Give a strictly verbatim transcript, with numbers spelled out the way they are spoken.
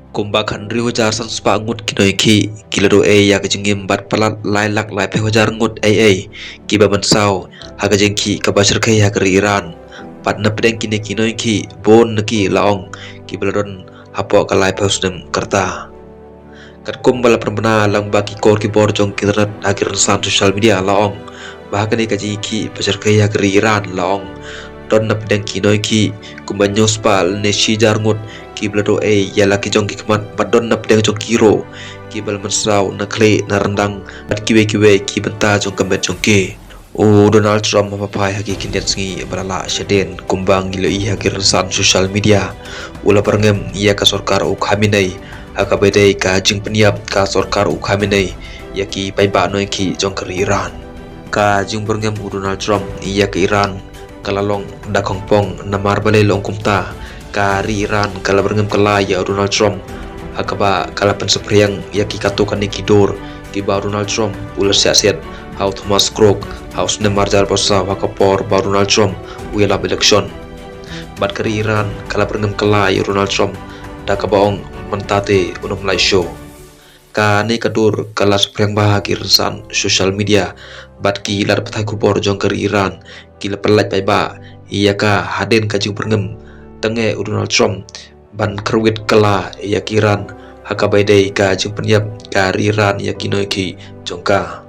Kumba khathynriew hajar san spah ngut ki nongïakhih ki la duh ei ïa ka jingim bad palat lai lak laiphew hajar ngut ei ei kiba mynsaw ha ka jingïakhih kaba shyrkhei ha ka ri Iran. Bad napdeng kine ki nongïakhih bun na ki la ong kiba la don hapoh ka laiphew snem ka rta. Katkum ba la pynbna lang ba ki kor ki bor jong ki internet ha ki rynsan social media la ong ba ha kane ka jingïakhih ba shyrkhei ha ka ri Iran la ong don napdeng ki nongïakhih kumba hynñiew spah lane shi hajar ngut kiba la duh ei ïa la ki jong ki khmat bad don napdeng jong ki ruh kiba la mynsaw na khlieh na ryndang bad kiwei kiwei ki bynta jong ka met jong ki. U Donald Trump haba phai ha ki khyndiat sngi ba la lah shadien kumba ngi la ïohi ha ki rynsan social media u la byrngem ïa ka sorkar u Khamenei ha kaba dei ka jingpynïap ka sorkar u Khamenei ïa ki paidbah nongïakhih jong ka ri Iran. Ka jingbyrngem u Donald Trump ïa ka Iran ka la long da khongpong namar balei long kumta. Ka ri Iran ka la byrngem kylla ïa u Donald Trump ha kaba ka la pynsaphriang ïa ki katto katne ki dur kiba u Donald Trump u la siat siat ha u Thomas Cook ha u snem arhajar arphew saw ha ka por ba u Donald Trump u ïalap election. Bad ka ri Iran ka la byrngem kylla ïa u Donald Trump da kaba ong mynta te un ym lait shuh. Kane ka dur ka la saphriang bha ha ki rynsan social media bad ki lad pathai khubor jong ka ri Iran ki la pynlait paidbah ïa ka hadien ka jingbyrngem tang eh u Donald Trump ban kyrwit kylla ïa ka Iran ha kaba dei ka jingpynïap ka ri Iran ïa ki nongïakhih jong ka.